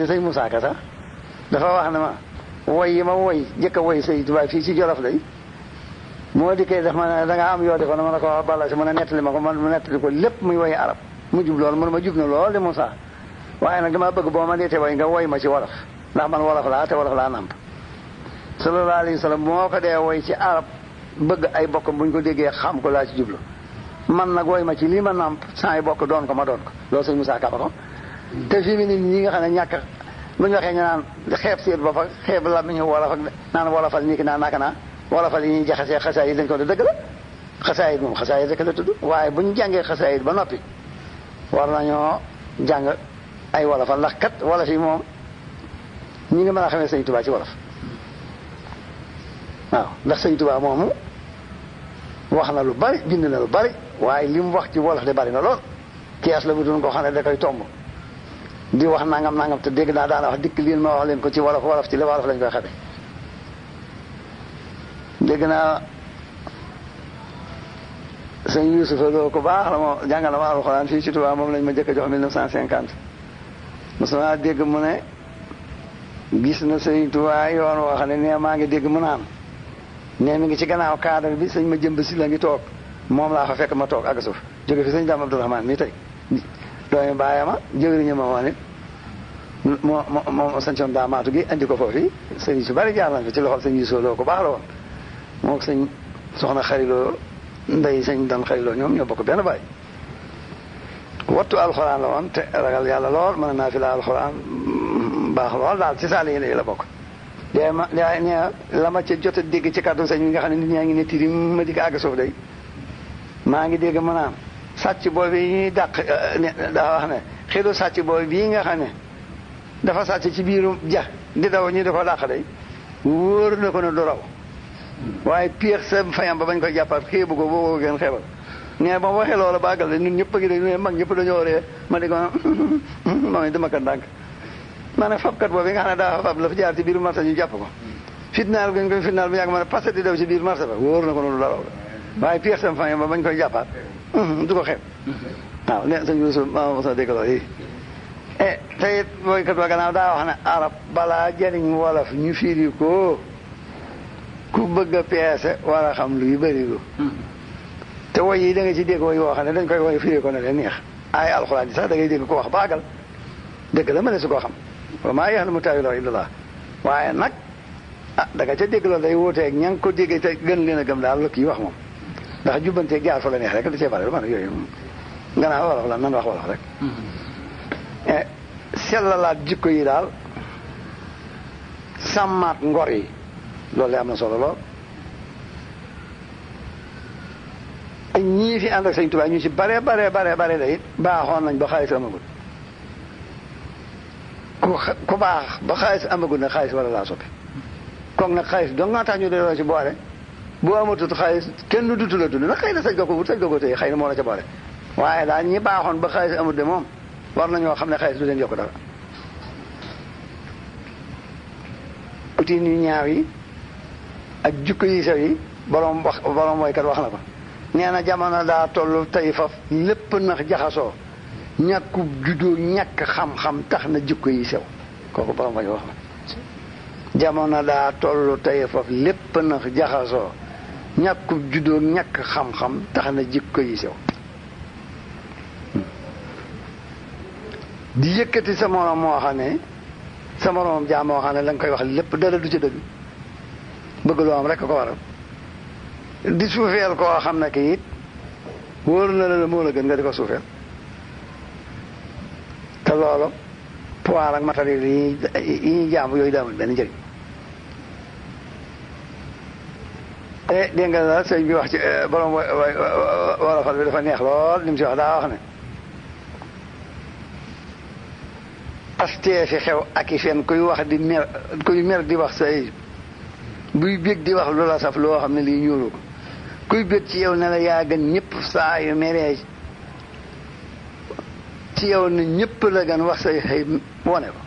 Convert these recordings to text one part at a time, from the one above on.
te sëñ Moussa Ka sax dafa wax ne ma woy yi ma woy jëkk a woy sëñ Tuubaa fii ci Jolof day moo dikkee daf ma ne da ngaa am yoo defoon ma ne ko wax balla si mën a nettali ma ko man ma nettali ko lépp muy woy arab mu jub loolu man ma jub na lool de Moussa waaye nag dama bëgg boo ma deetee woy nga woy ma ci wolof ndax man wolof laa te wolof laa namp sallallahu alayhi wa sallam moo ko dee woy ci arab bëgg ay bokk buñ ko déggee xam ko laa ci jublu man nag woy ma ci lii ma namp saa yi bokk doon ko ma doon ko loolu sëñ Moussa Ka ko te fii mu ne ñi nga xam ne ñàkk bu ñu waxee ñu naan xeeb seet ba fa xeeb la mi ñu wolof ak naan wolofal ñi ki naan naka naa wolofal yi ñuy jaxasee xasaayid lañ ko dëgg la xasaayid moom xasaayid rek la tudd waaye bu ñu jàngee xasaayid ba noppi war nañoo jàng ay wolofal ndax kat wolof yi moom ñi nga mën a xamee sëñ Tuubaa ci wolof waaw ndax sëñ Tuubaa moomu wax na lu bari bind na lu bari waaye li mu wax ci wolof de bari na lool kees la bu doon koo xam ne da koy tomb di wax nangam te dégg naa daana wax dikk liin ma wax leen ko ci wolof ci la wolof lañ koy xamee dégg naa sëñ Yuusufa Lo ko baax la moo jàngal na ma alxuraan fii ci Tuubaa moom lañ ma jëkk a jox 1950 mos naa dégg mu ne gis na sëñ Tuubaa yoon woo xam ne nee maa ngi dégg mu naan nee mi ngi ci gannaaw cadre bi sëñ ma jëmb si la ngi toog moom laa fa fekk ma toog ak suuf jóge fi sëñ Daam Abdourahmane mii tey doomi baayama jëwriñu ma woon it moo sañcoon daamaatu gi andi ko foofu sëñ su bari jaar nañ fi ci loxol sëñ Yuusufa Lo ko baax la woon moo ko sëñ soxna xariloo ndey sëñ dan xariloo ñoom ñoo bokk benn baay wattu alxuraan la woon te ragal yàlla lool mën naa fi la alxuraan baax lool daal ci saali yi la bokk de ma la ma ci jot a dégg ci kàddu sëñ bi nga xam ne nit ñaa ngi ne tiri ma di ko àgg suuf day maa ngi dégg mu naan sàcc boobu yi ñuy dàq daa wax ne xelu sàcc boobu bii nga xam ne dafa sàcc ci biiru ja di daw ñu di ko dàq day wóor na ko ne du raw waaye piir sa fayam ba bañ koy jàppaat xeebu ko boo ko gën xeebal nee ba waxee loola bàggal de ñun ñëpp a ngi de mag ñëpp dañoo ree ma di ko moom dama ko ndànk ma ne fabkat boobu nga xam ne daa fab la fa jaar ci biiru marché ñu jàpp ko fitnaal gañ koy fitnaal bu yàgg ma ne passé di daw ci biir marché ba wóor na ko ne du raw waaye piir sa fayam ba bañ koy jàppaat du ko xeeb waaw ne sëñ Yuusu ma mosa dégg loolu yi te it boykat ba gannaaw daa wax ne arab balaa jëriñ wolof ñu firi ko ku bëgg a peese war a xam luy bëri ko te woy yi da nga ci dégg woy woo xam ne dañ koy woy firi ko ne leen neex ay alxuraan yi sax da ngay dégg ko wax baagal dëgg la ma ne su koo xam wa maa ya'lamu ta'wiilahu illallah waaye nag da nga ca dégg loolu day wuuteeg ña ngi ko déggee te gën leen a gëm daal la kii wax moom ndax jubbanteeg jaar fa la neex rek da cee bari lu ma ne yooyu nga naa wolof la nan wax wolof rek sellalaat jikko yi daal sàmmaat ngor yi loolu am na solo lool ñii fi ànd ak sëñ Tuubaa ñu ci bare da it baaxoon nañ ba xaalis amagul ku baax ba xaalis amagul nag xaalis wala laa soppi kon nag xaalis dong nga tax ñu delloo ci boole bu amatut xaalis kenn du dutu la dund nag xëy na sañ ko wut sañ ko téye xëy na moo la ca boole waaye daal ñi baaxoon ba xaalis amut de moom war nañoo xam ne xaalis du leen yokk dara utiin yu ñaaw yi ak jukko yi sew yi borom woykat wax na ko nee na jamono daa toll tey faf lépp nax jaxasoo ñàkku juddoo ñàkk xam-xam tax na jukko yi sew kooku borom way wax na jamono daa toll tey faf lépp nax jaxasoo ñàkku juddoo ñàkk xam-xam tax na jikko yi sew di yëkkati sa morom moo xam ne sa moromam jaam moo xam ne la nga koy wax lépp dara du ci dëgg bëgg loo am rek ko waral di suufeel koo xam ne ki it wóor na la moo la gën nga di ko suufeel te loolu pouvoir ak matériel yi ñuy jàmb yooyu daamul benn njëriñ dégg nga la sëñ bi wax ci borom wolofal bi dafa neex lool li mu si wax daa wax ne astee fi xew ak i fen kuy wax di mer kuy mer di wax say buy bég di wax loola saf loo xam ne lii ñuulu ko kuy bég ci yow ne la yaa gën ñëpp saa yu meree ci yow ne ñëpp la gën wax say xëy wone ko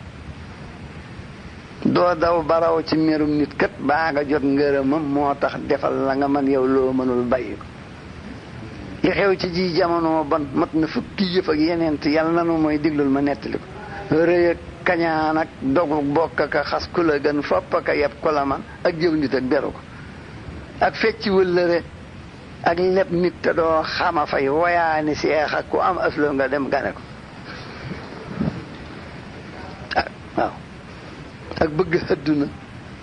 doo daw baraw ci merum nit kat baa nga jot ngërëmam moo tax defal la nga man yow loo mënul bàyyi ko li xew ci ji jamono ban mat na fukki yëf ak yeneen yàlla nanu mooy diglul ma nettali ko rëy ak kañaan ak dogu bokk ak xas ku la gën fopp ak yeb ko la man ak jëw nit ak beru ko ak fecci wëllëre ak leb nit te doo xama fay woyaani seex ak ku am aslo nga dem gane ko waaw ak bëgg àdduna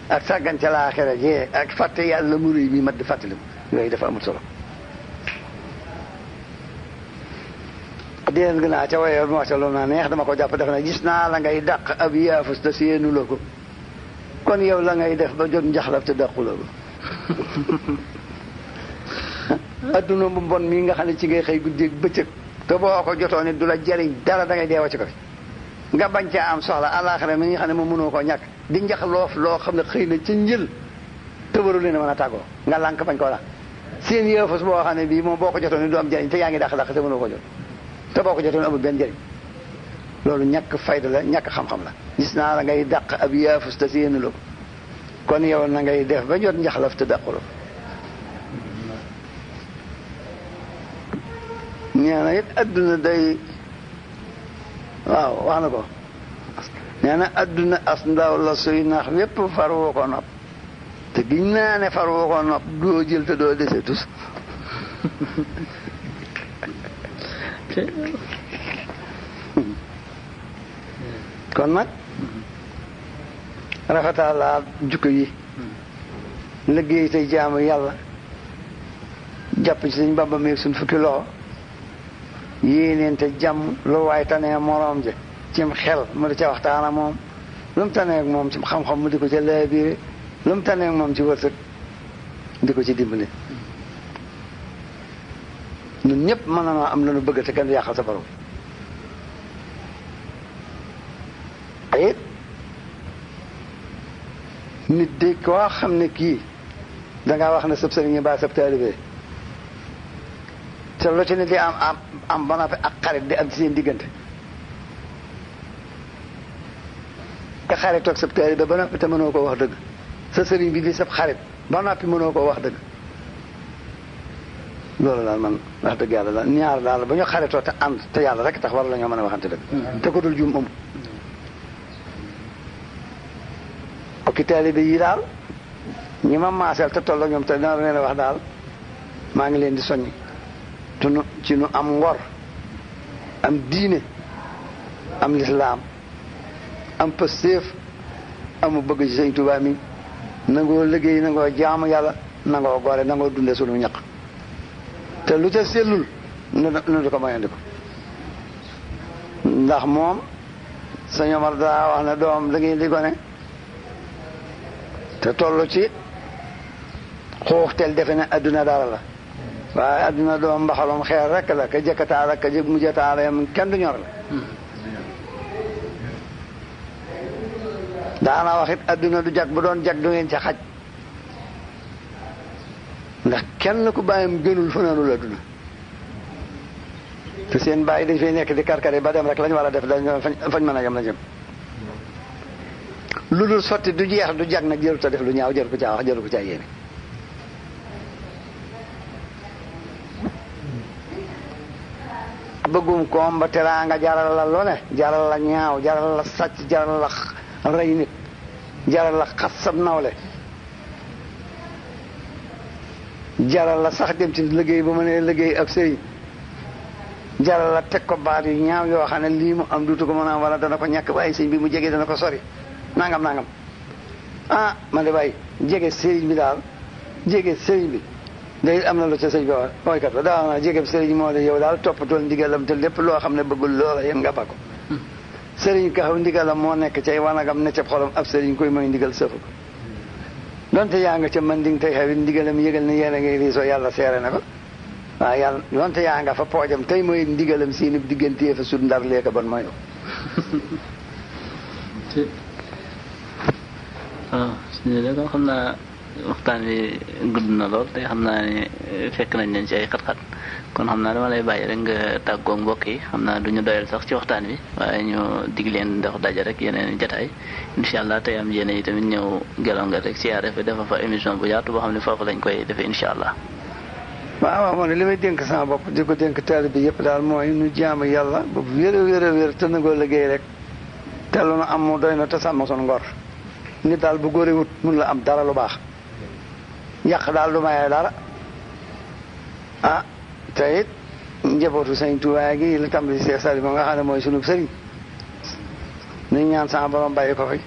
ak sàggan ca laaxira jee ak fàtte yàlla mu réy mi mat di fàttali yooyu dafa amul solo déen gën a ca waye moo ca loolu naa neex dama ko jàpp def na gis naa la ngay dàq ab yaafus te séenu la ko kon yow la ngay def ba jot njaxlaf te dàqu la ko adduna bu bon mii nga xam ne ci ngay xëy guddeeg bëccëg te boo ko jotoon it du la jariñ dara da ngay deewa ci ko fi nga bañ caa am soxla àllaaxira mi nga xam ne moom mënoo koo ñàkk di njax loof loo xam ne xëy na ca njël te waru leen a mën a tàggoo nga lànk bañ koo la seen yaafus boo xam ne bii moom boo ko jotoon it du am jariñ te yaa ngi dàq te mënoo ko jot te boo ko jotoon amul benn jëriñ loolu ñàkk fayda la ñàkk xam-xam la gis naa la ngay dàq ab yaafus te séenu la ko kon yow na ngay def ba jot njaxlaf te dàqu la ko nee na it adduna day waaw wax na ko nee na adduna as ndaw la suy nax wépp far woo ko nopp te giñ naa ne far woo ko nopp doo jël te doo dese tus kon nag rafetal laa jukko yi liggéey tey jaamu yàlla jàpp ci suñ Bamba meeg suñ fukki loxo yéeneente jàmm lu waay tanee moroom je cim xel mu di ca waxtaana moom lu mu taneeg moom ci xam-xam mu di ko ca laabiire lu mu taneeg moom ci wërsëg di ko ci dimbali ñun ñëpp mën na noo am lu nu bëgg te kenn du yàqal sa borom it nit de koo xam ne kii dangaa wax ne sëb sëriñ ba sëb taalibe te lu ci ne di am ba noppi ak xarit di am ci seen diggante nga xarit toog sëb taalibe ba noppi te mënoo koo wax dëgg sa sëriñ bi di sëb xarit ba noppi mënoo koo wax dëgg loolu daal man wax dëgg yàlla daal ñaar daal ba ñu xaritoo te ànd te yàlla rek tax war la ñoo mën a waxante dëgg te ko dul juum amul okki taalibe yi daal ñi ma maaseel te tolloo ñoom te dina leen wax daal maa ngi leen di soññ ci nu am ngor am diine am lislaam am pëstéef amu bëgg ci Sëñ Tuubaa mi nangoo liggéey nangoo jaamu yàlla nangoo gore nangoo dunde sunu ñaq te lu ca sellul nu di ko mayandi ko ndax moom Sëñ Omar daa wax ne doom da ngeen di gone te toll ci xuuxteel defe ne adduna dara la waaye adduna doom mbaxalum xeer rek la ka jëkkataala ka jëg mujjataala yam kenn du ñor la daana wax it adduna du jag bu doon jag du ngeen ca xaj ndax kenn ku bàyyam gënul fanaanul adduna te seen bàyyi dañ fay nekk di karkari ba dem rek lañ war a def dañ fañ mën a yem la jëm lu dul sotti du jeex du jag nag jëru ta def lu ñaaw jëru ko caa wax jëru ko caa yéene bëggum koom ba teraanga jaral la lu ne jaral la ñaaw jaral la sàcc jaral la rey nit jaral la xas sab nawle jaral la sax dem ci liggéey ba mu ne liggéey ab sëriñ jaral la teg ko baat yu ñaaw yoo xam ne lii mu am duutu ko mën a am wala dana ko ñàkk bàyyi sëñ bi mu jege dana ko sori nangam nangam ah man de bàyyi jege sëriñ bi daal jege sëriñ bi day am na lu ca sëñ bi wax mooykat ba daa jege sëriñ moo de yow daal toppatool ndigalam te lépp loo xam ne bëggul loola yéen nga ba ko sëriñ ka xaw ndigalam moo nekk cay wanagam ne ca xolam ab sëriñ koy mooy ndigal sëfu ko donte yaa nga ca man ding tey xawit ndigalam yëgal ne yéen a ngay riisoo yàlla seere na ko waaw yàlla donte yaa nga fa poojam tey mooy ndigalam siinib diggantee fa sud ndar leeka bon mooy waaw suñu de kon xam naa waxtaan wi gudd na lool te xam naa ne fekk nañ leen ci ay xat-xat kon xam naa dama lay bàyyi rek nga tàggoo mbokk yi xam naa duñu doyal sax ci waxtaan wi waaye ñu dig leen ndax daje rek yeneen jataay incha allah tey am yéene yi tamit ñëw Guelone nga rek ci RFI dafa fa émission bu yaatu boo xam ne foofu lañ koy defee incha allah. waaw moo ne li may dénk sama bopp di ko dénk taalibe bi yëpp daal mooy nu jaamu yàlla boobu wér a wér a wér te nangoo liggéey rek te lu nu am mu doy na te sàmm sunu ngor nit daal bu góore wut mun la am dara lu baax yàq daal du mayee dara ah te it njabootu sëñ Tuubaa gi li tàmbali si sali moom nga xam ne mooy sunu sëriñ nañ ñaan sama borom bàyyi ko fi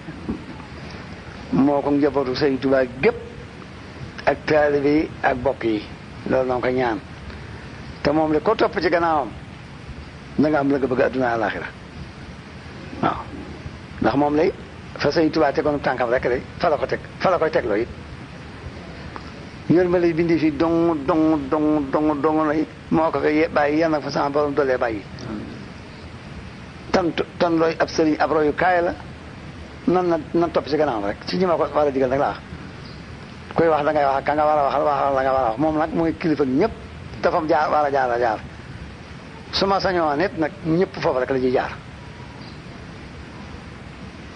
moo ko njabootu sëñ Tuubaa gépp ak taalibe yi ak bokk yi loolu na ko ñaan te moom li ko topp ci gannaawam da nga am la nga bëgg adduna àlaxira waaw ndax moom lay fa sëñ Tuubaa tegoon tànkam rek de fa la ko teg fa la koy tegloo it yërmande bindi fi dong na it moo ko fi bàyyi yan nag fa sama borom dolee bàyyi tan looy ab sëriñ ab royu kaay la nan topp ci gannaawam rek ci ñi ma ko war a digal nag laa koy wax da ngay wax ka nga war a waxal la nga war a wax moom nag mooy kilifa ñëpp te fam jaar war a jaar su ma sañoon it nag ñëpp foofu rek la ñuy jaar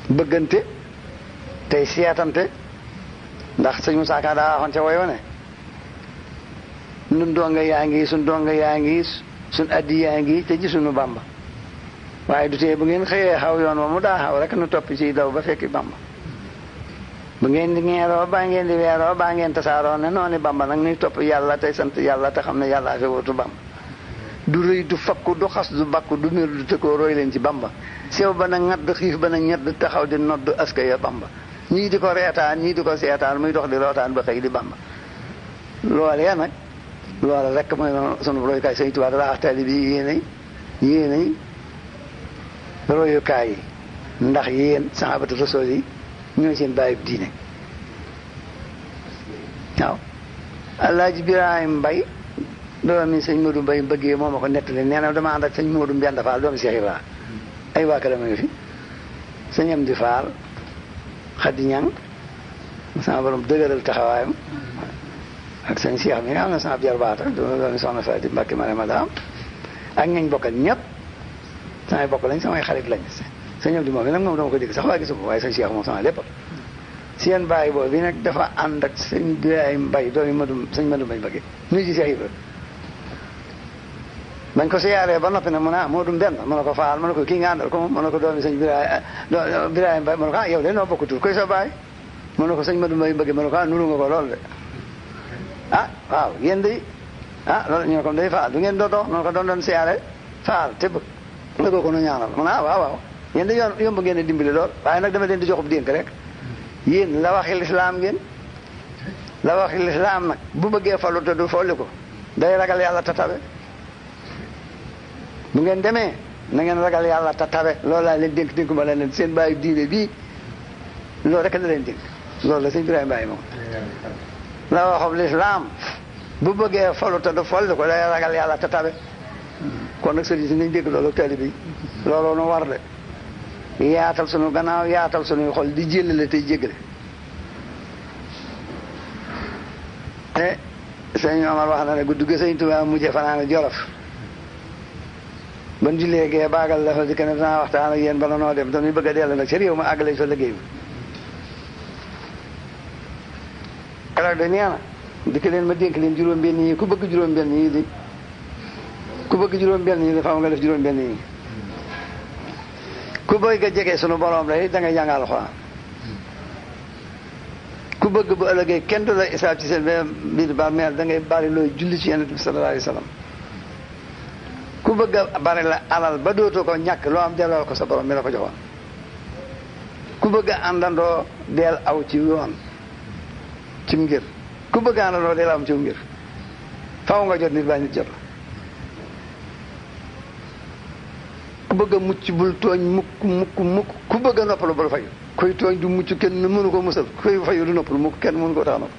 bëggante tey seetante ndax sëñ Moussa Ka daa waxoon ca woy wane nun donga yaa ngi suñ donga yaa ngi suñ addi yaa ngi te gisuñu Bamba waaye du tee bu ngeen xëyee xaw yoon wa mu daa xaw rek nu topp ci daw ba fekki Bamba bu ngeen di ñeeroo baa ngeen di weeroo baa ngeen tasaaroo ne noonu Bamba nag nuy topp yàlla tey sant yàlla te xam ne yàlla fi wutu Bamba du rëy du fakku du xas du bakku du mir du tëkkoo roy leen ci Bamba sew ba na ŋadd xiif ba na ñedd taxaw di nodd aska ya Bamba ñii di ko reetaan ñii di ko seetaan muy dox di rootaan ba xëy di Bamba loolee nag loola rek mooy sunu royukaay Sëñ Tuubaa daa wax taalibe bi yéenay royukaay yi ndax yéen sahabatu rasul yi ñooy seen bàyyib diine waaw Alaaji Birahim Mbay doomi sëñ Modou Mbay bëggee moo ma ko nettali nee na dama ànd ak sëñ Modou Mbenda Fall doomi Cheikh Ibra ay waa këram a ngi fi sëñ Amdi Fall Xadi Ñang sama borom dëgëral taxawaayam ak sëñ Cheikh mi nga xam ne sama jarbaata doomi soxna Faati Mbàkke Marema daam ak ñañ bokkal ñëpp samay bokk lañ samay xarit lañ sëñ Amdi moom bi nag moom dama ko dégg sax waaye gisuma waaye sëñ Cheikh moom sama lépp seen bàyyi boobu bi nag dafa ànd ak sëñ Birahim Mbay doomi sëñ Modou Mbay bëgge nuyu ji Cheikh Ibra bañ ko siyaaree ba noppi nag mu ne Modou Mbenda mu ne ko Faal mu ne ko kii nga àndal ko moom mu ne ko doomi sëñ Birahim Mbay mu ne ko yow de noo bokk tur koy sa baay mu ne ko sëñ Modou Mbay bëgge mu ne ko nuru nga ko lool de waaw yéen de loolu ñu ne ko day Faal du ngeen dootoo mu ne ko doon siyaare Faal te bëgg la ko nu ñaanal mu ne waaw yéen de yomb ngeen dimbali lool waaye nag dama leen di joxub dénk rek yéen la waxi lislaam ngeen la waxi lislaam nag bu bëggee falu te du folli ko day ragal yàlla te tabe bu ngeen demee na ngeen ragal yàlla te tabe loolu laa leen dénk ma leen seen bàyyi diine bii loolu rek la leen dénk loolu la sëñ Birahim Baye moom la waxob lislaam bu bëggee falu te du folli ko day ragal yàlla te tabe kon nag sëriñ si nañ dégg loolu ak taalibe bi looloo nu war de yaatal sunu gannaaw yaatal sunuy xol di jëllale tey jéggale te sëñ Omar wax na ne guddi ga sëñ Tuubaa mujjee fanaane Jolof ban jullee gee baagal la fa di kenn dinaa waxtaan ak yéen bala noo dem dañuy bëgg a dellu nag ci réew ma àggale fa liggéey bi keroog de nee na dikk leen ma dénk leen juróom-benn yi ku bëgg juróom-benn yi di faaw nga def juróom-benn yi ku bëgg a jege sunu borom la da ngay jàng alxuraan ku bëgg bu ëllëgee kenn du la isaab ci seen biir bàmmeel da ngay bari looy julli ci Yonent bi sallallahu alayhi wa sallam ku bëgg a bari la alal ba dootoo ko ñàkk loo am delloo ko sa borom mi la ko joxoon ku bëgg a àndandoo deel aw ci yoon ci ngir ku bëgg a àndandoo deel aw ci ngir faaw nga jot nit ba nit jot la ku bëgg a mucc bul tooñ mukk ku bëgg a noppalu bul fayu kuy tooñ du mucc kenn mënu ko musal kuy fayu du noppalu mukk kenn mënu ko tax nopp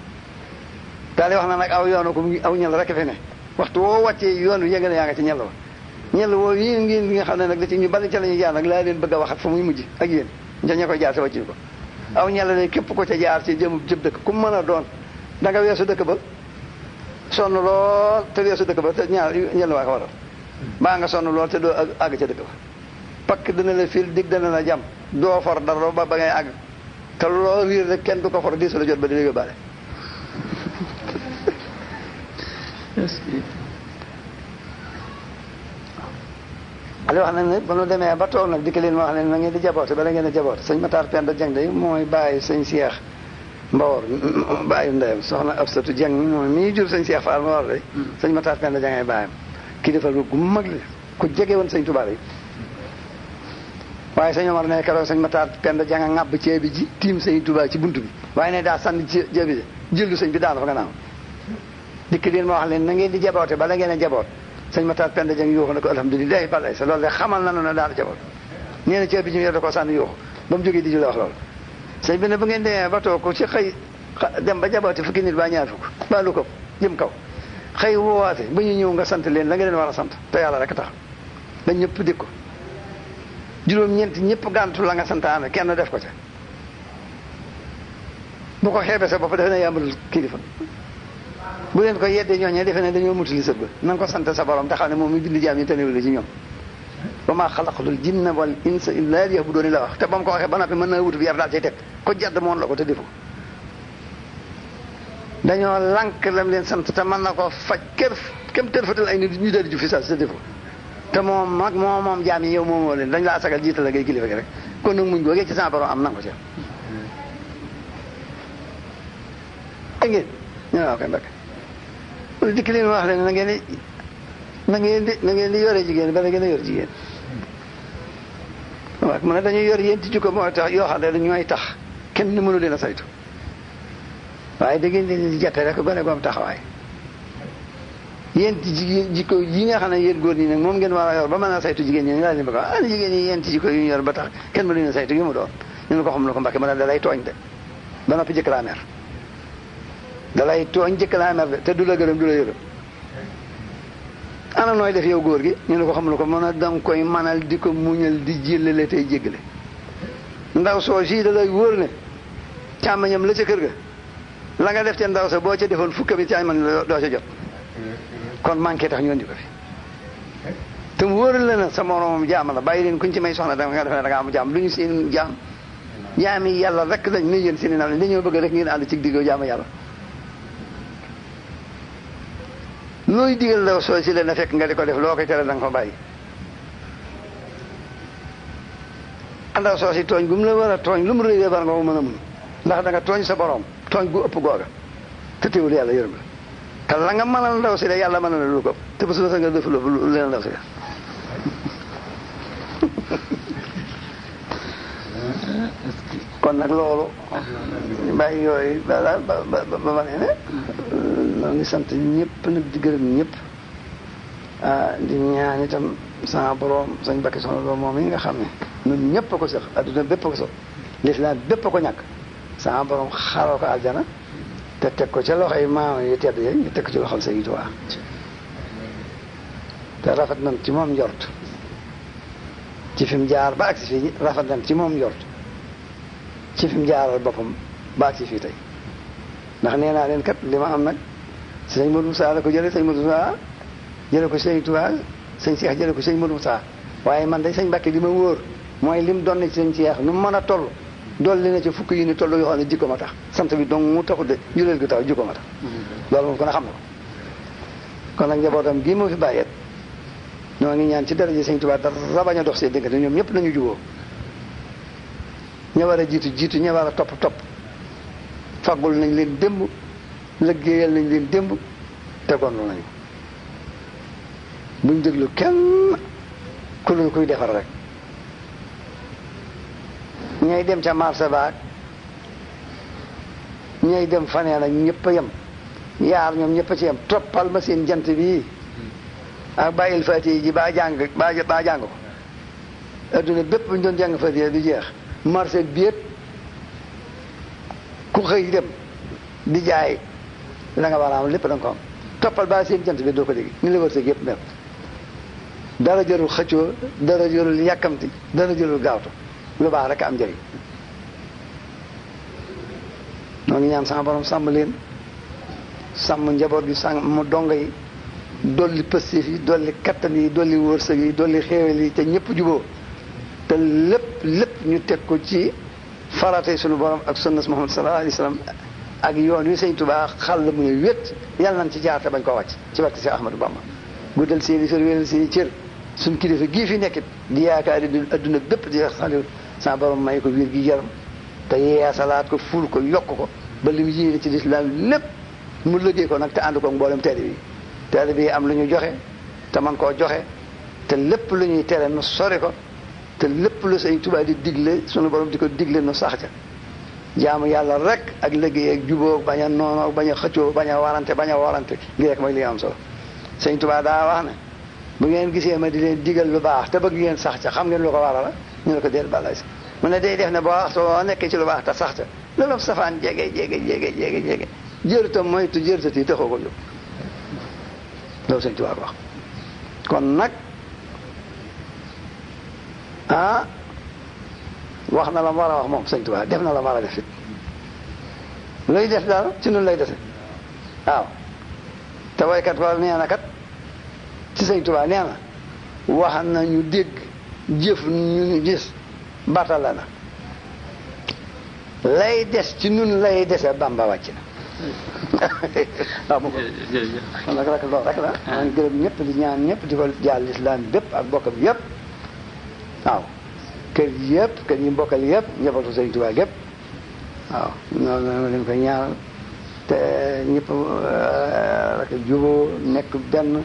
daal di wax na nag aw yoonu ko aw ñel rek fi ne waxtu woo wàccee yoon wi yëngal yaa nga ci ñel wa ñel woo yi ngeen nga xam ne nag da ci ñu bari ca la ñuy jaar nag laa leen bëgg a wax ak fa muy mujj ak yéen ña koy jaar te wàcc ko aw ñel la képp ko ca jaar ci jëm dëkk ku mën a doon da nga weesu dëkk ba sonn lool te weesu dëkk ba te ñaar ñel waa ko waral baa nga sonn lool te doo àgg ca dëkk ba pakk dana la fil dig dana la jam doo for dara ba ngay àgg te loo riir rek kenn du ko for di su la jot ba di la yóbbaale li wax na ne ba nu demee ba toog nag dikk leen ma wax leen na ngeen di jaboote bala ngeen a jaboote sëñ Matar Penda Dieng day mooy bàyyi sëñ Cheikh Mbawor bàyyi ndeyam soxna Absatu Dieng mooy mii jur sëñ Cheikh Fall Mbawor day sëñ Matar Penda Dieng ay bàyyam kii defal gu mag li ku jege woon sëñ Tuubaa yi waaye sëñ Omar ne keroog sëñ Matar Penda Dieng a ŋàbb ceeb bi ji tiim sëñ Tuubaa ci buntu bi waaye ne daa sànni ceeb bi jëllu sëñ bi daanu fa gannaaw dikk leen ma wax leen na ngeen di jaboote bala ngeen a jaboot sëñ Matar Penda Dieng yuuxu na ko alhamdulilah balay sa loolu de xamal na ne daal jaboot nee na ceeb bi ñu yor da koo sànni yuuxu ba mu jógee di julli wax loolu sëñ bi ne bu ngeen demee ba toog ko ci xëy dem ba jaboote fukki nit ba ñaar fukk ba lu ko jëm kaw xëy woowaate ba ñu ñëw nga sant leen la nga leen war a sant te yàlla rek tax dañ ñëpp dégg ko juróom-ñeent ñëpp gàntu la nga santaane kenn def ko ca bu ko xeebe sa bopp defe ne yàmbalul kilifa bu leen ko yeddee ñooñee defe ne dañoo mutali sët ba na nga ko sant sa borom te xam ne moom mi bind jaam ñi tanewul ci ñoom wa maa xalaqtul jinna wal insa illa liya'budun la wax te ba mu ko waxee ba noppi mën naa wutu bi yar daal cay teg ko jadd moon la ko te defu dañoo lànk lam leen sant te mën na ko faj kem tërfatal ay nit ñu dal ju fi sa te defu te moom mag moom jaam yi yow moomoo leen dañ laa sagal jiital la ngay kilifa gi rek kon nag muñ googee ci sa borom am na ko ci dégg ngeen ñu waaw kay mbakk dikk leen wax leen na ngeen di yore jigéen bala ngeen a yor jigéen waaw mu ne dañuy yor yéen ci jukko mooy tax yoo xam ne ñooy tax kenn ni mënu leen a saytu waaye da ngeen leen di jàppe rek gone goom taxawaay yéen ci jigéen jikko yi nga xam ne yéen góor ñi nag moom ngeen war a yor ba mën a saytu jigéen ñi laa leen bëgg a jigéen ñi yéen ci jikko yu ñu yor ba tax kenn mënu leen a saytu yu mu doon ñu ne ko xam ne ko Mbàkke mën a da lay tooñ de ba noppi jëkk laa mer da lay tooñ jëkk laa mer de te du la gërëm du la yërëm ana nooy def yow góor gi ñu ne ko xam ne ko mën a danga koy manal di ko muñal di jëllale tey jéggale ndaw soo sii da lay wóor ne càmmañam la ca kër ga la nga def te ndaw sa boo ca defoon fukka bi càmmañ la doo ca jot kon manqué tax ñu andi ko fi te mu wóoral la na sa moromam jaam la bàyyi leen kuñ ci may soxna da nga def ne da nga am jaam lu ñu seen jaam jaami yàlla rek lañ ne yéen seen i naaw dañoo bëgg rek ngeen ànd ci diggoo jaamu yàlla looy digal la soo si leen na fekk nga di ko def loo koy tere da nga ko bàyyi andaw soo si tooñ gu mu la war a tooñ lu mu rëy war nga ko mën a mun ndax da nga tooñ sa borom tooñ gu ëpp googa te teewul yàlla yërëm la te la nga mënal ndaw si de yàlla mënal lu ko te ba su la sa nga def lu leen ndaw si kon nag loolu bàyyi yooyu ba ma ne noo ngi sant ñëpp nag di gërëm ñëpp di ñaan itam sama borom sañ bakki soxna loolu moom yi nga xam ne ñun ñëpp a ko sax adduna bépp a ko sax lislaam bépp a ko ñàkk sama borom xaroo ko aljana te teg ko ca loxoy maam yu tedd yi ñu teg ko ci loxol Sëriñ Tuubaa te rafet nañ ci moom njort ci fi mu jaar ba agsi fii rafet nañ ci moom njort ci fi mu jaaral boppam ba agsi fii tey ndax nee naa leen kat li ma am nag sëñ Modou Moussa la ko jëlee sëñ Modou Moussa jële ko Sëriñ Tuubaa sëñ Cheikh jële ko sëñ Modou Moussa waaye man day sëñ Mbàkke li ma wóor mooy lim doon ci sëñ Cheikh nu mu mën a toll dolli na ci fukk yi ni toll yoo xam ne jikko ma tax sant bi donc mu taxut de juleel gi tax jikko ma tax loolu moom kon a xam na ko kon nag njabootam gii moo fi bàyyeet ñoo ngi ñaan ci daraja sëñ Tuubaa dara bañ a dox seen diggante ñoom ñëpp nañu juboo ña war a jiitu ña war a topp faggul nañ leen démb liggéeyal nañ leen démb tegoonlu nañu buñ déglu kenn ku leen kuy defar rek ñay dem ca marché baag ñay dem faneen ak ñëpp a yem yaar ñoom ñëpp a ci yem toppal ma seen jant bii ak bàyyil fatiha ji baa jàng ko adduna bépp bu ñu doon jàng fatiha du jeex marché bi yëpp ku xëy dem di jaay la nga war a am lépp da nga ko am toppal baa seen jant bi doo ko dégg ni la war sëg yëpp mel dara jërul xëccoo dara jërul yàkkamti dara jërul gaawtu lu baax rek am njëriñ noo ngi ñaan sama borom sàmm leen sàmm njaboot gi sàmm dongo yi dolli pëstif yi dolli kattan yi dolli wërsëg yi dolli xéewal yi te ñëpp juboo te lépp ñu teg ko ci faratay sunu borom ak sunnas Muhammad sallallahu alayhi wa sallam ak yoon wi Sëñ Tuubaa xal la mu ne wét yàlla nañ ci jaar te bañ koo wàcc ci barke si Ahmadou Bamba guddal seeni fër wéral seeni cër suñ kilifa gii fi nekkit di yaakaar di adduna bépp di wax Saliou sa borom may ko wér gi yaram te yeesalaat ko ful ko yokk ko ba li mu yéene ci lislaam lépp mu liggéey ko nag te ànd ko mboolem taalibe yi am lu ñu joxe te man koo joxe te lépp lu ñuy tere nu sori ko te lépp lu Sëñ Tuubaa di digle sunu borom di ko digle nu sax ca jaamu yàlla rek ak liggéey ak jubóo bañ a noonoo bañ a xëccoo bañ a warante lii rek mooy li am solo Sëñ Tuubaa daa wax ne bu ngeen gisee ma di leen digal lu baax te bëgg ngeen sax ca xam ngeen lu ko waral la ñu ne ko déet balay si mu ne day def ne boo waxtoo nekkee ci lu baax te sax ca loolu safaan jege jërutam moytu jërutati taxoo ko jóg loolu Sëñ Tuubaa ko wax kon nag wax na la war a wax moom Sëñ Tuubaa def na la war a def it luy def daal ci nun lay dese waaw te waykat wala nee na kat ci Sëñ Tuubaa nee na wax na ñu dégg jëf ñu gis batala na lay des ci nun lay dese Bamba wàcc na waaw moom kon nag rek loolu rek la maa ngi gërëm ñëpp di ñaan ñëpp di ko jaal lislaam bépp ak bokkam yëpp waaw kër yëpp kër yi mbokkal yëpp njabootu Sëñ Tuubaa gépp waaw noonu leen koy ñaanal te ñëpp rek juboo nekk benn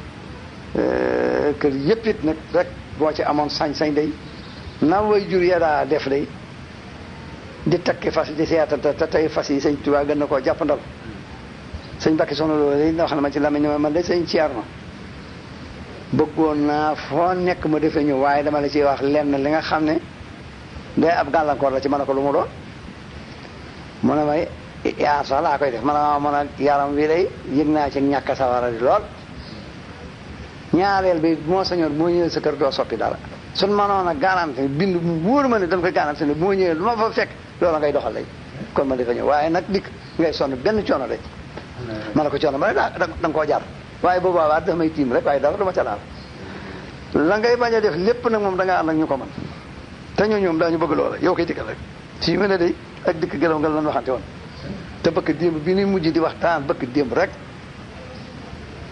kër yëpp it nag rek boo ci amoon sañ-sañ day na way jur ya daa def day di takki fas di seetante te tey fas yi Sëñ Tuubaa gën na koo jàppandal sëñ Bakki soxna loolu day wax na ma ci lamiñ man de sëñ Ceerno bëggoon naa foo nekk ma defee ñëw waaye dama la ciy wax lenn li nga xam ne day ab gàllankoor la ci mën a ko lu mu doon mu ne may yaar sax laa koy def man a yaram wi day yëg naa ci ñàkk sawara di lool ñaareel bi moo sañoon moo ñëwee sa kër doo soppi dara suñ mënoon a garanti bind mu wóor ma ne dañ koy garanti ne moo ñëwee lu ma fa fekk loola ngay doxal lay kon ma defa ñëw waaye nag dikk ngay sonn benn coono day ma ne ko coono ma ne da nga koo jar waaye boobu waa dafa may tiim rek waaye dara du ma ca laal la ngay bañ a def lépp nag moom da nga ànd ak ñu ko mën te ñoom daañu bëgg loola yow koy dikkal rek fii mu ne day ak dikk gëlaw nga lan waxante woon te bëkk démb bi ni mujj di waxtaan bëkk démb rek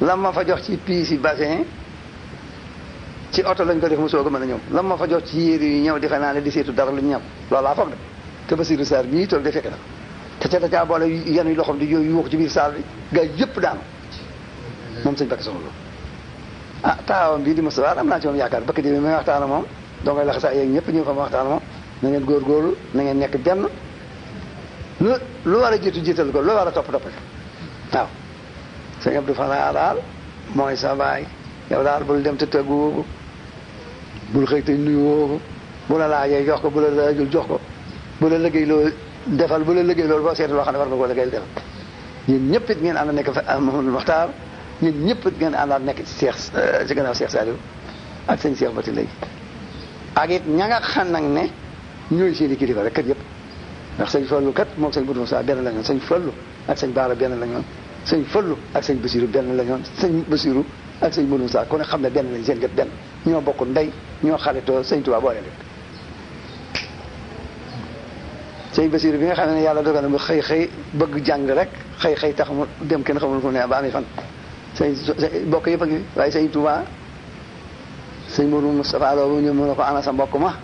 lam ma fa jox ci piisi bassin ci oto lañ ko def mu soog a mën a ñëw lam ma fa jox ci yére yu ñëw defe naa ne di seetu dara lu ñu ñëw loolu laa foog de te Basiru Sarr mii toog de fekk na te ca da caa boole yan yu loxoom di yuux ci biir saal bi gaa yëpp daanu moom sëñ Bakki soxla loolu taawam bii di Moustapha am naa ci moom yaakaar bëkk démb may waxtaan ak moom donc lax saa yeeg ñëpp ñëw fa ma waxtaan ak moom na ngeen góorgóorlu na ngeen nekk benn lu war a jiital ko lu war a topp waaw sëñ Abdou Fala daal mooy sa baay yow daal bul dem te tëggu woo bul xëy te nuyu woo bu la laajee jox ko bu la laajul jox ko bu la liggéey loolu defal bu la liggéey loolu boo seetu loo xam ne war nga koo liggéey defal ñun ñëpp it ngeen ànd nekk fa Mamadou Mokhtar ñun ñëpp it ngeen àndaat nekk ci Cheikh ci gannaaw Cheikh Saliou ak sëñ Cheikh Bati léegi ak it ña nga xam nag ne ñooy seeni kilifa rek kat yëpp ndax sëñ Fallu kat moom sëñ Budou Moussa benn la ñoon sëñ Fallu ak sëñ Baara benn la ñoon sëñ Fallu ak sëñ Basiru benn la ñoon sëñ Basiru ak sëñ Budou Moussa ku ne xam ne benn lañ seen gët benn ñoo bokk ndey ñoo xaritoo sëñ Tuubaa boole leen sëñ Basiru bi nga xam ne yàlla dogal na mu xëy bëgg jàng rek xëy tax mu dem kenn xamul fu ne ba ami fan sëñ bokk yëpp a ngi waaye sëñ Tuubaa sëñ Modou Moustapha Lo ñëw mu ne ko ana sa mbokk ma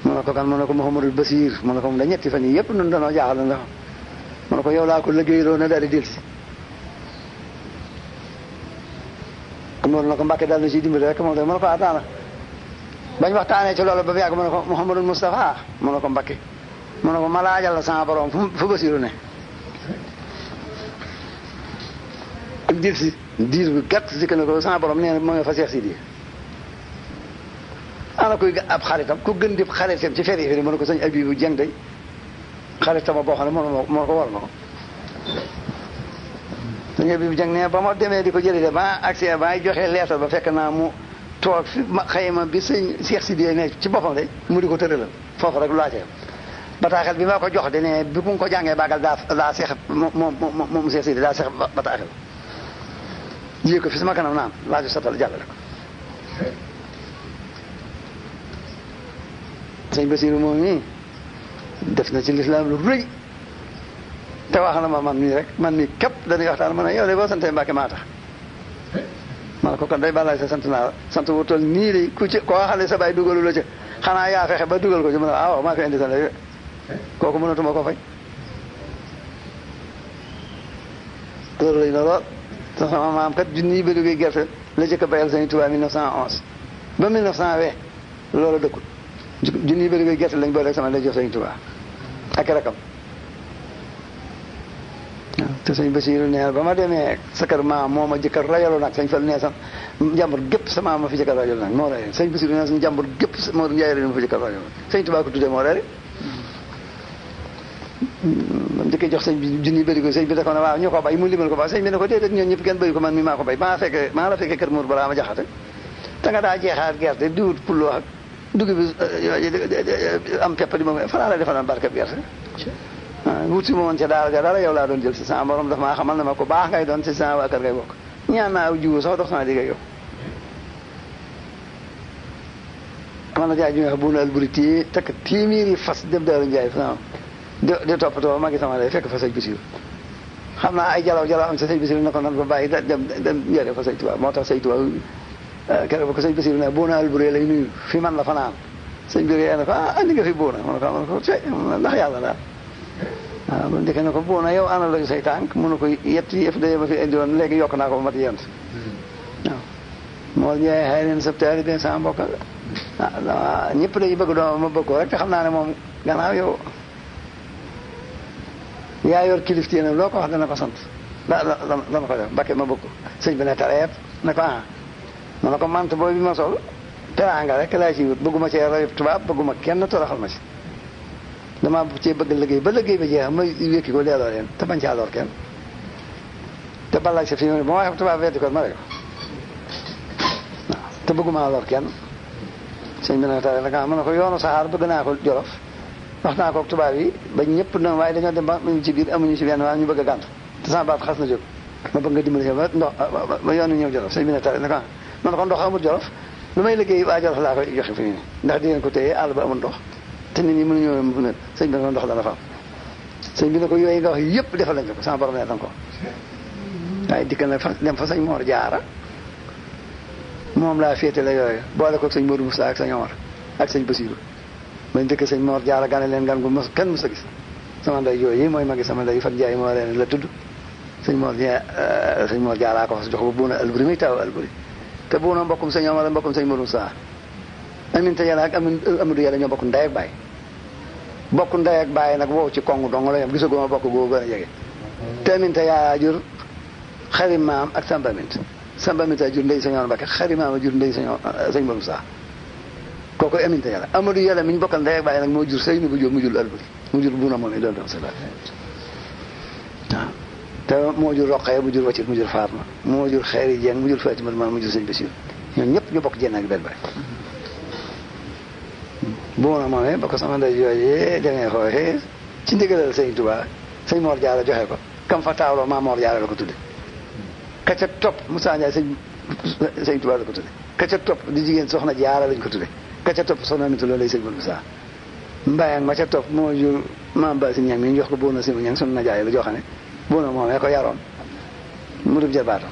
mu ne ko kan mu ne ko Mouhamadou Basir mu ne ko moom da ñetti fan yi yëpp nun danoo jaaxal ndax mu ne ko yow laa ko liggéeyloo na daal di delsi mu ne ko Mbàkke daal na si dimbali rek moom da mu ne ko ataana bañ waxtaanee ci loolu ba yàgg mu ne ko Mouhamadou Moustapha mu ne ko Mbàkke mu ne ko ma laajal la sama borom fu Basiru ne ak diir si diir bi gàtt si que ne ko sama borom nee na moo nga fa Seex Sidi ana koy ab xaritam ku gën di xaritam ci feri mu ne ko sëñ Abibu Jeng day xaritam boo xam ne moo ko war na ko sëñ Abibu Jeng ne ba ma demee di ko jëli de ba accès ba joxe leetal ba fekk naa mu toog fi xayma bi sëñ Seex Sidi ne ci boppam de mu di ko tëralal foofu rek lu laajee bataaxel bi ma ko jox de ne bi ku ko jàngee baagal daa seex moom Seex Sidi daa seex bataaxel jiyee ko fi sama kanam naan laaju satal jàllale ko sëñ Basiru moom nii def na ci lislaam lu rëy te wax na ma man mii rek man mii képp dañuy waxtaan ma ne yow de boo santee Mbàkke maa tax ma ne ko kon day balaay sa sant naa la sant wu toll nii de ku ci koo xam ne sa baay dugalu la ci xanaa yaa fexe ba dugal ko ci mu ne waaw maa ko indi sa la kooku mënatuma ko fay loolu lañ la lool te sama maam kat junni bëri koy gerte la jëkk a bayal Sëñ Tuubaa 1911 ba 1920 loolu dëkkul junni bëri koy gerte lañ boole rek sama lay jox Sëñ Tuubaa ak rakam te sëñ Basiiru nee ba ma demee sa kër maam moo ma jëkkër rajalu nag sëñ Fall nee sax njàmbur gépp sa maam ma fi jëkkër rajalu nag moo rey sëñ Basiiru nee sax njàmbur gépp moo njaay ma fi jëkkër rajalu sëñ Tuubaa ko tuddee moo rey ba mu jëkkee jox sëñ bi junni bëri ko sëñ bi da ko ne waaw ñu ko bay mu limal ko ba sëñ bi ne ko déedéet ñoom ñëpp kenn bëri ko man mi maa ko bay maa la fekkee kër Mour balaa ma jaxate te nga daa jeexaat gerte diwut pullo ak dugub bi am pepp di ma fanaa la defaloon barkeb gerte wut si ma woon ca daara ja dara yow laa doon jël si sama borom daf maa xamal ne ma ko baax ngay doon si sama waa kër ngay bokk ñaan naa aw jiwu sax dox sama digg yow man na jaay ju wax bu na alburi téye takk téeméeri fas dem Daaru Njaay sama di toppatoo ma ngi sama lay fekk fa sëñ Basiiru xam naa ay jalaw am sa sëñ Basiiru ne ko nan fa bàyyi dem yore fa sëñ Tuubaa moo tax sëñ Tuubaa keroog ba ko sëñ Basiiru ne bu na alburi lay nuyu fi man la fanaan sëñ bi ne ko andi nga fi buuna man ko ndax yàlla daal waaw man dëkk na ko buuna yow ana lañu say tànk mënu ko yetti yëf daye ma fi indi woon léegi yokk naa ko ba mat yent waaw moo ñëwee xëy neen sab taali ben sama mbokk ñëpp dañu bëgg doom ma bëgg ko rek te xam naa ne moom gannaaw yow yaa yor kiliftéenam loo ko wax dana ko sant dana ko def Mbàkke ma bëgg ko sëñ bi ne tareet ne ko ma ne ko mant boobu bi ma sol teraanga rek laa ci wut bëgguma cee roy tubaab bëgguma kenn toroxal ma ci dama cee bëgg liggéey ba liggéey ba jeex ma wékki ko delloo leen te bañ caa lor kenn te balaa si fi mu ne ba ma wax tubaab weddi ko ma rek waaw te bëgguma lor kenn sëñ bi ne tareet nag ma ne ko yoonu saxaar bëgg naa ko Jolof wax naa ko tubaab yi ba ñëpp na waaye dañoo dem ba ñu ci biir amuñu ci benn waaye ñu bëgg a gànt te sama baat xas na jóg ma bëgg nga dimbali ba ndox ba yoonu ñëw Jolof sëñ bi ne tare ne ko man ko ndox amul Jolof lu may liggéey waa Jolof laa koy joxe fi nii ndax di ngeen ko téye àll ba amul ndox te nit ñi mënuñoo mu ne sëñ bi ne ko ndox dana fa am sëñ bi ne ko yooyu nga wax yëpp defal lañ ko sama borom ne ko waaye dikk na fa dem fa sëñ Mor Jaara moom laa féetale yooyu boole ko sëñ Modou Moussa ak sëñ Omar ak sëñ Basiiru bañ dëkk sëñ Mor Jaara gane leen gan gu mos kenn mos a gis sama ndey yooyu mooy magi sama ndey Fat Njaay moo leen la tudd sëñ Mor Jaara ko jox ba buuna alburi muy taw alburi te buuna mbokkum sëñ Omar mbokkum sëñ Modou Moussa Aminta Yàlla ak Amadou Yàlla ñoo bokk ndey ak baay bokk ndey ak baay nag wow ci kongu dong la yam gisaguma bokk goo gën a jege te Aminta yaa jur xarit maam ak Samba Aminta jur ndey sëñ Omar Mbakke xarit maam a jur ndey sëñ Modou Moussa kooku Aminta Yàlla Amadou Yàlla mi ñu bokkal ndey ak baay nag moo jur sëy ni bu jóob mu jur alburi mu jur buuna moom i doon doon sala waaw te moo jur Roqaya mu jur Waccit mu jur Faatma moo jur Xeeri Jeng mu jur Fatima mu jur sëñ Basiiru ñoom ñëpp ñu bokk jenn ak benn baay buuna moom ba ko sama ndey jooyee demee xooxee ci ndigalal sëñ Tuubaa sëñ Mor Jaara joxe ko kam fa taawloo maa Mor Jaara la ko tudde ka ca topp Moussa Ndiaye sëñ Tuubaa la ko tudde ka ca topp di jigéen soxna Jaara lañ ko tudde ka ca topp soxna Aminta loolu lay sëñ Moussa Mbayang ma ca topp moo jur maam Ba si ñang mi ñu jox ko buuna si ñang sunu najaay la joo xam ne buuna moomee ko yaroon mu dub jarbaatam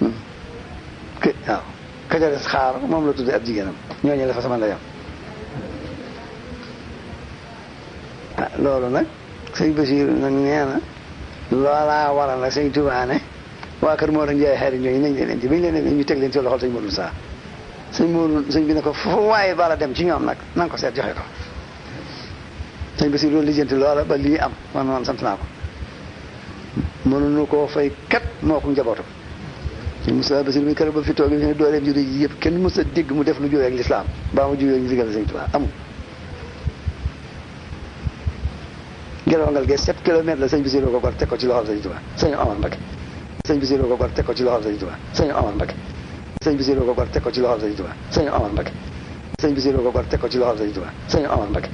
waaw ka ca des xaar moom la tudde ab jigéenam ñooñu la fa sama ndeyam loolu nag sëñ Basiiru nag nee na loolaa waral nag sëñ Tuubaa ne waa kër moo doon jaay xarit ñooñu nañ leen ci bañ leen ñu teg leen ci loxol sëñ Modou Sa sëñ bi ne ko foofu waaye bala dem ci ñoom nag na nga ko seet joxe ko sëñ Basiiru loolu lijjanti loola ba lii am man sant naa ko mënuñu koo fay kat moo ko njabootam sëñ Moussa Basiiru mi kër ba fi toogee fi ne dooleem juri ji yëpp kenn mës a dégg mu def lu jógee ak lislaam baa mu jógee ak ndigal sëñ Tuubaa amul Gelongal ge 7 kilomètres la sëñ Basiiru ko gor teg ko ci loxol sëñ Tuubaa sëñ Omar Mbakke sëñ Basiiru ko gor teg ko ci loxol sëñ Tuubaa sëñ Omar Mbakke sëñ Basiiru ko gor teg ko ci loxol sëñ Tuubaa sëñ Omar Mbakke sëñ Basiiru ko gor teg ko ci loxol sëñ Tuubaa sëñ Omar Mbakke